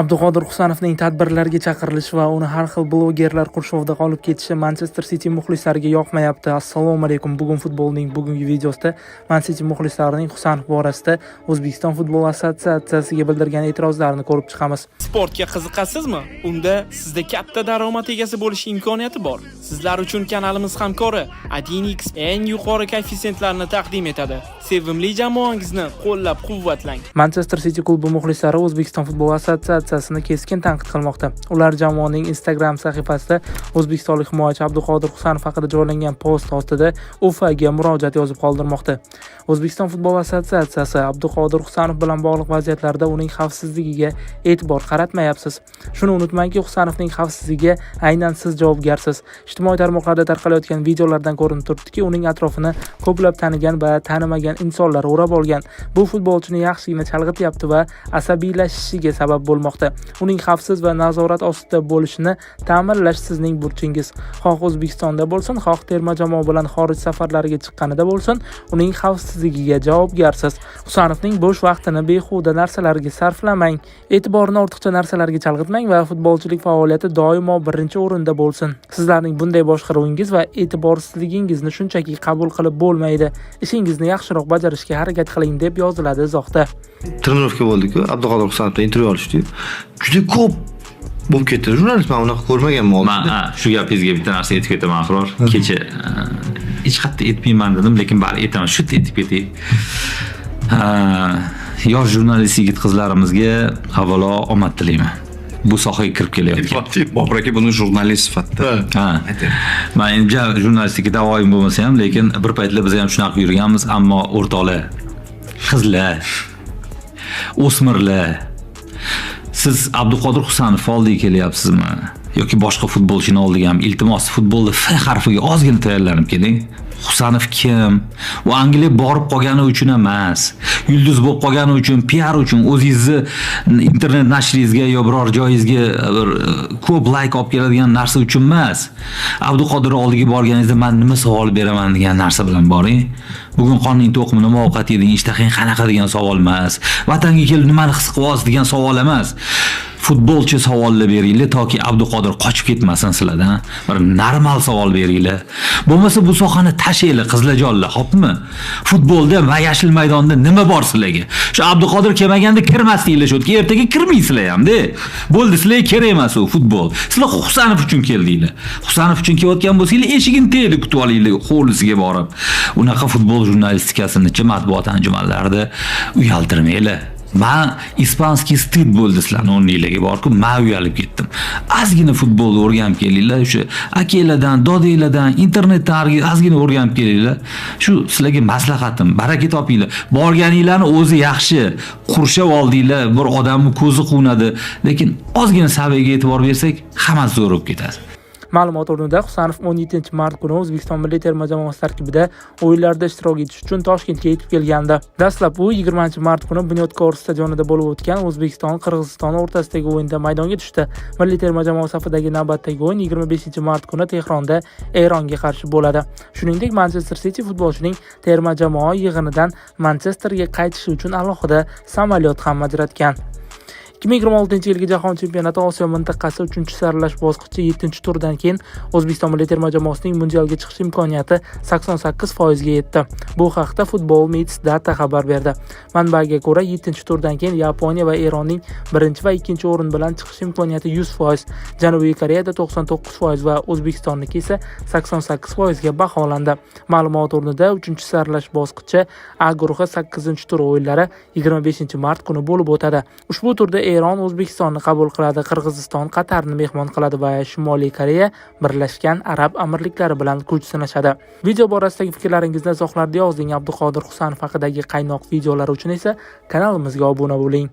Abduqodir Husanovning tadbirlarga chaqirilishi va uni har xil blogerlar qurshovida qolib ketishi Manchester City muxlislariga yoqmayapti. Assalomu alaykum. Bugun futbolning bugungi videosida Man City muxlislarining Husanov borasida O'zbekiston futbol assotsiatsiyasiga bildirgan e'tirozlarini ko'rib chiqamiz. Sportga qiziqasizmi? Unda sizda katta daromad egasi bo'lish imkoniyati bor. Sizlar uchun kanalimiz hamkori Adinx eng yuqori koeffitsiyentlarni taqdim etadi. Sevimli jamoangizni qo'llab-quvvatlang. Manchester City klubi muxlislari O'zbekiston futbol assotsiatsiyasini keskin tanqid qilmoqda. Ular jamoaning Instagram sahifasida o'zbekistonlik himoyachi Abduqodir Husanov haqida joylangan post ostida UFAga murojaat yozib qoldirmoqda. O'zbekiston futbol assotsiatsiyasi, Abduqodir Husanov bilan bog'liq vaziyatlarda uning xavfsizligiga e'tibor qaratmayapsiz. Shuni unutmangki, Husanovning xavfsizligiga aynan siz javobgarsiz. Ijtimoiy tarmoqlarda tarqalayotgan videolardan ko'rinib turibdiki, uning atrofini ko'plab tanigan va tanimagan insonlar o'rab olgan. Bu futbolchini yaxshigina chalg'ityapti va asabiylashishiga sabab bo'lmoqda. Uning xavfsiz va nazorat ostida bo'lishini ta'minlash sizning burchingiz. Xoh O'zbekistonda bo'lsin, xoh terma jamoa bilan xorij safarlariga chiqqanida bo'lsin, uning xavfsizligiga javobgarsiz. Husanovning bo'sh vaqtini behuda narsalarga sarflamang. E'tiborini ortiqcha narsalarga chalg'itmang va futbolchilik faoliyati doimo birinchi o'rinda bo'lsin. Sizlarning bunday boshqaruvingiz va e'tiborsizligingizni shunchaki qabul qilib bo'lmaydi. Ishingizni yaxshiroq bajarishga harakat qiling, deb yoziladi izohda. Тренировка bo'ldi-ku, Abduqodir Husanovdan intervyu olishdi. Juda ko'p bo'lib ketdi. Jurnalist, man unaqa ko'rmaganman Man oldin. Ha, shu gapingizga bitta narsa aytib ketaman, Ahror. Kecha hech qayerda aytmayman dedim, lekin bari aytaman. Shu yerda aytib ketay. Ha, yosh jurnalist yigit qizlarimizga avvalo omad tilayman. Bu sohaga kirib kelayotgan. Bobur aka buni jurnalist sifatida. Ha. Man endi ja jurnalistika davoyim bo'lmasa ham, lekin bir paytlar biz ham shunaqa yurganmiz, ammo o'rtoqlar, qizlar, o'smirlar, siz Abduqodir Husanov oldiga kelyapsizmi yoki boshqa futbolchini oldiga ham, iltimos, futbolda F harfiga ozgina tayyorlanib keling. Husanov kim? U Angliya borib qolgani uchun emas. Yulduz bo'lib qolgani uchun, PR uchun, o'zingizni internet nashringizga yo biror joyingizga bir ko'p layk olib keladigan narsa uchun emas. Abduqodir oldiga borganingizda man nima savol beraman degan narsa bilan boring. Bugun qorning to'qmi, nima ovqat yeding, ishtahang qanaqa degan savol emas. Vatanga kelib nimani his qilyapsiz degan savol emas. Futbolchi savollar beringlar, toki Abduqodir qochib ketmasin sizlardan. Bir normal savol beringlar. Bo'lmasa bu sohani tashlanglar, qizlarjonlar, xo'pmi? Futbolda va yashil maydonda nima bor sizlarga? Shu Abduqodir kelmaganda kirmasdinglar shu yerga, ertaga kirmaysizlar hamda. Bo'ldi, sizlarga kerak emas u futbol. Sizlar Husanov uchun keldinglar. Husanov uchun kelayotgan bo'lsanglar, eshigini tagida kutib olinglar, hovlisiga borib. Unaqa futbol jurnalistikasini matbuot anjumanlarida uyaltirmanglar. Man испанский стыд bo'ldi sizlarni o'rninglarga borku, man uyalib ketdim. Ozgina futbolni o'rganib kelinglar, o'sha akanglardan, dodanglardan, internetdan ozgina o'rganib kelinglar. Shu sizlarga maslahatim, baraka topinglar. Borganinglarni o'zi yaxshi, qurshab oldinglar, bir odamni ko'zi quvnadi, lekin ozgina saviyaga e'tibor bersak, hammasi zo'r bo'lib ketadi. Ma'lumot o'rnida, Husanov 17 mart kuni O'zbekiston milliy terma jamoasi tarkibida o'yinlarda ishtirok etish uchun Toshkentga yetib kelgandi. Dastlab u 20 mart kuni Bunyodkor stadionida bo'lib o'tgan O'zbekiston Qirg'iziston o'rtasidagi o'yinda maydonga tushdi. Milliy terma jamoa safidagi navbatdagi o'yin 25 mart kuni Tehronda Eronga qarshi bo'ladi. Shuningdek, Manchester City futbolchining terma jamoa yig'inidan Manchesterga qaytishi uchun alohida samolyot ham ajratgan. 2026 yilgi Jahon chempionati Osiyo mintaqasi uchinchi saralash bosqichi 7 turdan keyin O'zbekiston milliy terma jamoasining mundialga chiqish imkoniyati 88% ga yetdi. Bu haqda Football Meets Data xabar berdi. Manbaga ko'ra, 7 turdan keyin Yaponiya va Eronning birinchi va ikkinchi o'rin bilan chiqish imkoniyati 100%, Janubiy Koreyada 99% va O'zbekistonniki esa 88% ga baholandi. Ma'lumot o'rnida, uchinchi saralash bosqichi A guruhi 8 tur o'yinlari 25 mart kuni bo'lib o'tadi. Ushbu turda Eron O'zbekistonni qabul qiladi, Qirg'iziston Qatarni mehmon qiladi va Shimoliy Koreya Birlashgan Arab Amirliklari bilan kuch sinashadi. Video borasidagi fikrlaringizni izohlarda yozing. Abduqodir Husanov haqidagi qaynoq videolar uchun esa kanalimizga obuna bo'ling.